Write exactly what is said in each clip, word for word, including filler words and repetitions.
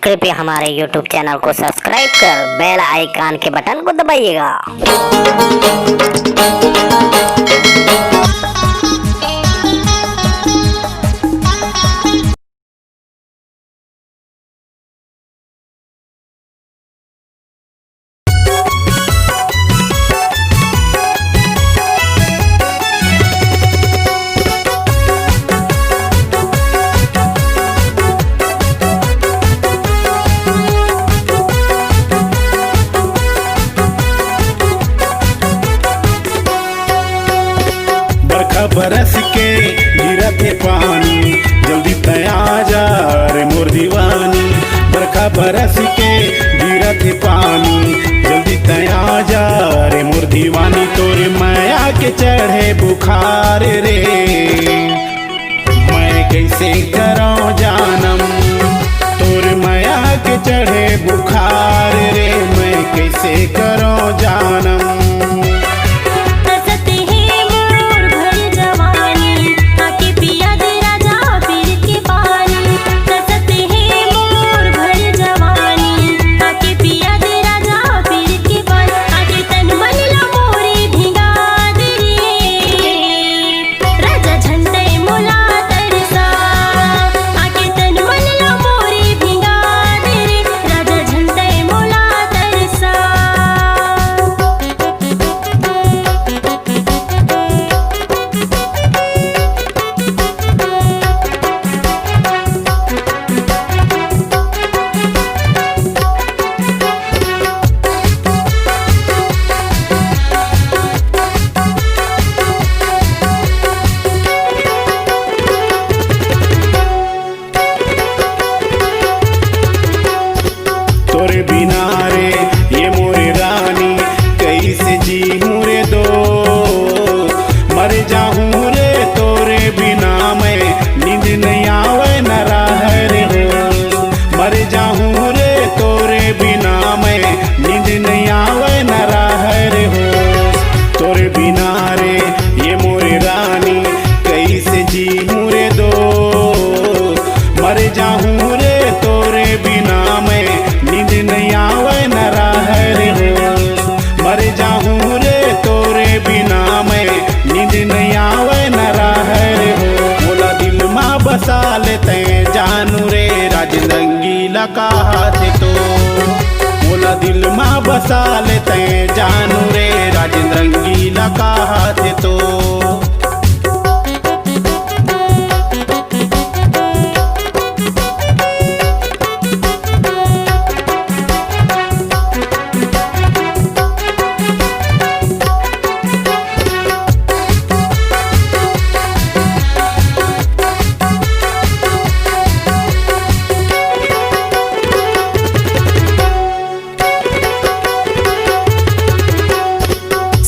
कृपया हमारे YouTube channel को सब्सक्राइब कर बेल आइकन के बटन को दबाइएगा। बरखा बरस के गिरत हे पानी, जल्दी तैं आ जा रे मोर दीवानी। बरखा बरस के गिरत हे पानी, जल्दी तैं आ जा रे मोर दीवानी। तोर मया के चढ़े बुखार रे, मैं कैसे करौं जानम। तोर मया के चढ़े बुखार रे, मैं कैसे करौं जानम। तरसत हे मोर भर जवानी, आके पिया दे राजा पीर के पानी। तरसत हे मोर भर जवानी, आके पिया दे राजा पीर के पानी। आके तन मन ला मोरे भिंगा दे रे। राजा झन तैं मोला तरसा, आके तन मन ला मोरे भिंगा दे रे। राजा झन तैं मोला तरसा। तोरे बिना रे ये मोरे रानी, कैसे जीहूँ रे दोस्त। मर जाहूँ रे तोरे बिना मैं, नींद नहीं आवे न राह रे होश। मर जाहूँ रे तोरे बिना मैं, नींद नहीं आवे न राह रे होश। तोरे बिना रे ये मोरे रानी, कैसे जीहूँ रे दोस्त। मर जाहूँ रे तोरे बिना मैं, नींद नहीं आवे न राह रे होश। मर जाहूँ रे तोरे बिना मैं, नींद नहीं आवे न राह रे होश। मोला दिल मा बसा ले तैं जानू रे, राजेंद्र रंगीला कहाथे तो। मोला दिल मा बसा ले तैं जानू रे, राजेंद्र रंगीला कहाथे तो।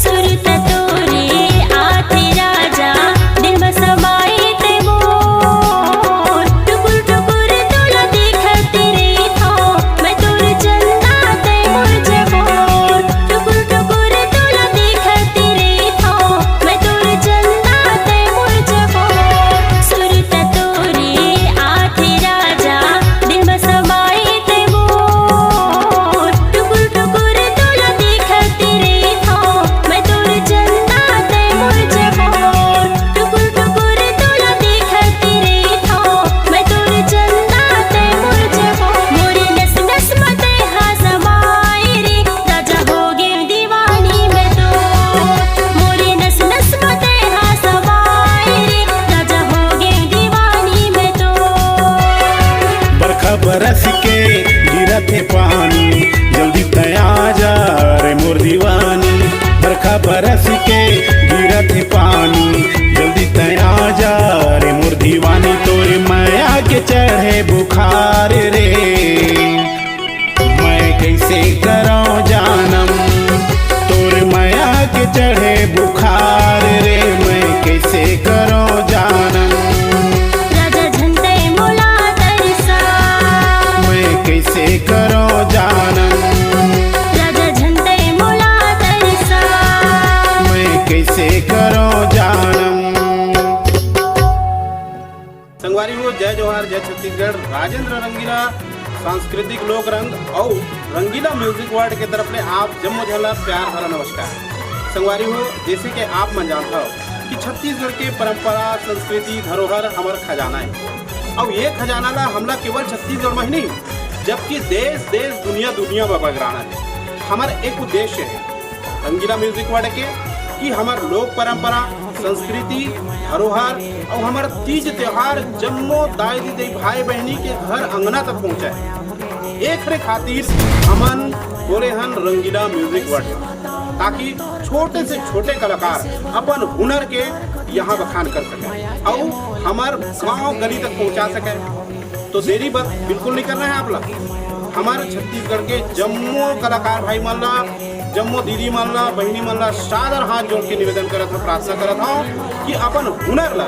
सुरत तोरे आथे राजा, दिल म समाए ते मोर। टुकुर टुकुर तोला देखत रहिथौं, मैं तोर चंदा ते मोर चकोर। टुकुर टुकुर तोला देखत रहिथौं, मैं तोर चंदा ते मोर चकोर। सुरत तोरे आथे राजा, दिल म समाए ते मोर। टुकुर टुकुर तोला देखत रहिथौं, मैं तोर चंदा ते मोर चकोर। टुकुर टुकुर तोला देखत रहिथौं, मैं तोर चंदा ते मोर चकोर। मोरे नस नस म तैं हा समाए रे, राजा हो गे दीवानी मैं तो। मोरे नस नस म तैं हा समाए रे, राजा हो गे दीवानी मैं तो। बरखा बरस के गिरत हे पानी, जल्दी तैं आ जा रे मोर दीवानी। बरखा बरस के गिरत हे पानी, जल्दी तैं आ जा रे मोर दीवानी। तोरे मया के चढ़े बुखार रे, मैं कैसे करौं जानम। तोर मया के चढ़े बुखार रे, मैं कैसे करौं जानम। राजा झन तैं मोला तरसा। मैं कैसे करौं जानम। राजा झन तैं मोला तरसा। मैं कैसे करौं जानम। संगवारी हो, जय जोहार, जय छत्तीसगढ़। राजेंद्र रंगीला सांस्कृतिक लोक रंग अउ रंगीला म्यूजिक वर्ल्ड के तरफ ले आप जम्मो झन ला प्यार भरा नमस्कार। संगवारी हो, जैसे कि आप मन जानत हव कि छत्तीसगढ़ के परंपरा, संस्कृति, धरोहर हमर खजाना है। अउ ये खजाना ला हमला केवल छत्तीसगढ़ में ही नहीं, जबकि देश देश, दुनिया दुनिया में बगराना है। हमर एक उद्देश्य है, रंगीला म्यूजिक वर्ल्ड के, कि हमर लोक परंपरा, संस्कृति, धरोहर अउ हमर तीज त्योहार जम्मो दाई दीदी, भाई बहनी के घर अंगना तक पहुंचे। एकरे खातिर हमन बोले हन रंगीला म्यूजिक वर्ल्ड, ताकि छोटे से छोटे कलाकार अपन हुनर के यहाँ बखान कर सके अउ हमर गांव गली तक पहुंचा सके। तो देरी बस बिल्कुल नहीं करना है आप ला। हमर छत्तीसगढ़ के जम्मो कलाकार भाई मन ला, जम्मो दीदी मन ला, बहिनी मन ला सादर हाथ जोड़ के निवेदन करत हूँ, प्रार्थना करत हूँ कि अपन हुनर ला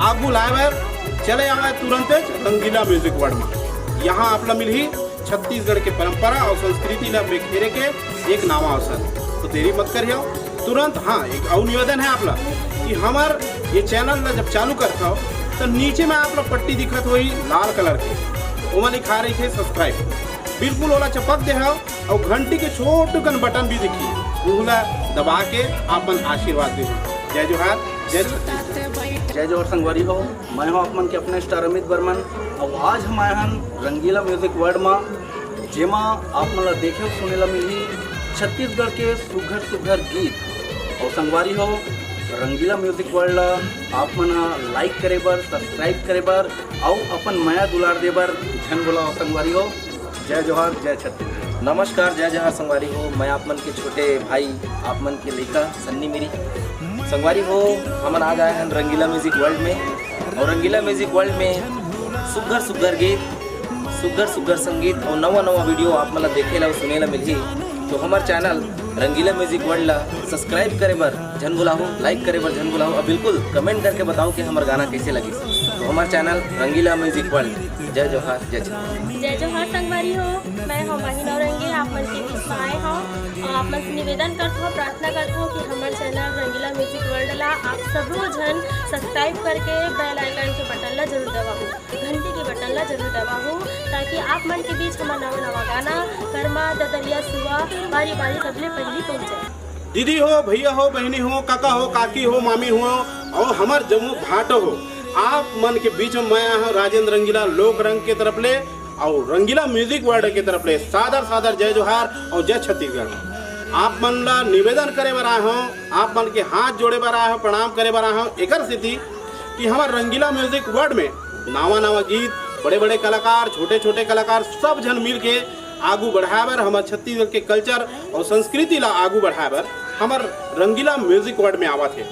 आगू लाए बर चले आवे तुरंत रंगीला म्यूजिक वर्ल्ड में। यहाँ आप ला मिलही छत्तीसगढ़ के परंपरा अउ संस्कृति ला बिखेरे के एक नवा अवसर। तो देरी मत करियो, तुरंत। हाँ, एक अउ निवेदन है आप ला कि हमर ये चैनल ला जब चालू करत हव, तो नीचे में आप ला पट्टी दिखत होही लाल कलर के, ओमा लिखा रहिथे सब्सक्राइब। बिल्कुल ओला चपक देहव अउ घंटी के छोटकन बटन भी दिखही, उहू ला दबा के अपन आशीर्वाद देहू। जय जोहार, जय छत्तीसगढ़। जय जोहार संगवारी हो, मैं हूँ आप मन के अपने स्टार अमित बर्मन। अउ आज हम आए हन रंगीला म्यूजिक वर्ल्ड मा, जेमा आप मन ला देखे अउ सुने ला मिलही छत्तीसगढ़ के सुघर सुघर गीत। अउ संगवारी हो, रंगीला म्यूजिक वर्ल्ड ला आप मन ह लाइक करे बर, सब्सक्राइब करे बर अउ अपन मया दुलार दे बर झन भुलाओ संगवारी हो। जय जोहार, जय छत्तीसगढ़। नमस्कार, जय जोहार संगवारी हो, मैं आप मन के छोटे भाई, आप मन के लइका सन्नी मिरी। संगवारी हो, हमन आज आए हन रंगीला म्यूजिक वर्ल्ड में, अउ रंगीला म्यूजिक वर्ल्ड में सुघर सुघर गीत, सुघर सुघर संगीत अउ नवा नवा वीडियो आप मन ला देखे ला अउ सुने ला मिलही। तो हमर चैनल रंगीला म्यूजिक वर्ल्ड ला सब्सक्राइब करे बर झन भुलाहू, लाइक करे बर झन भुलाहू, अउ बिल्कुल कमेंट करके बताओ कि हमर गाना कैसे लगिस। तो हमर चैनल रंगीला म्यूजिक वर्ल्ड। जय जोहार, जय छत्तीसगढ़। जय जोहार संगवारी हो, मैं हूँ माही नौरंगी, आप मन के बीच में आए हूँ अउ आप मन से निवेदन करत हूँ, प्रार्थना करत हूँ कि हमर चैनल रंगीला म्यूजिक वर्ल्ड ला आप सबो झन सब्सक्राइब करके बेल आइकन के बटन ला जरूर दबाओ, घंटी के बटन ला जरूर दबाओ, ताकि आप मन के बीच हमर नवा नवा गाना करमा ददरिया सुआ बारी बारी सबले पहली पहुँचे। दीदी हो, भैया हो, बहिनी हो, काका हो, काकी हो, मामी हो, अउ हमर जम्मो भाटो हो, आप मन के बीच में मैं आए हूँ राजेंद्र रंगीला लोक रंग के तरफ ले अउ रंगीला म्यूजिक वर्ल्ड के तरफ ले सादर सादर जय जोहार अउ जय छत्तीसगढ़। आप मन ला निवेदन करे बर आए हूँ, आप मन के हाथ जोड़े बर आए हूँ, प्रणाम करे बर आए हूँ, एकर सेती कि हमर रंगीला म्यूजिक वर्ल्ड में नवा नवा गीत, बड़े बड़े कलाकार, छोटे छोटे कलाकार, सब झन मिल के आगू बढ़ाए बर, हमर छत्तीसगढ़ के कल्चर अउ संस्कृति ला आगू बढ़ाए बर हमर रंगीला म्यूजिक वर्ल्ड में आवत हे।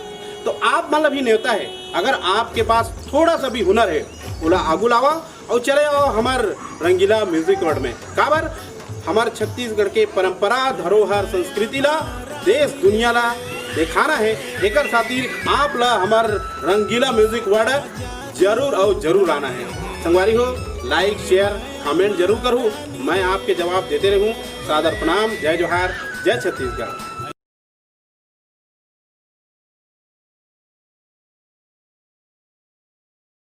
तो आप मन ला भी नेवता है, अगर आपके पास थोड़ा सा भी हुनर है, ओला आगू लावा अउ चले आओ हमर रंगीला म्यूजिक वर्ल्ड में। काबर हमर छत्तीसगढ़ के परंपरा, धरोहर, संस्कृति ला देश दुनिया ला दिखाना है, एकर खातिर आप ला हमर रंगीला म्यूजिक वर्ल्ड जरूर अउ जरूर आना है। संगवारी हो, लाइक, शेयर, कमेंट जरूर करहू, मैं आपके जवाब देते रहूँ। सादर प्रणाम, जय जोहार, जय छत्तीसगढ़।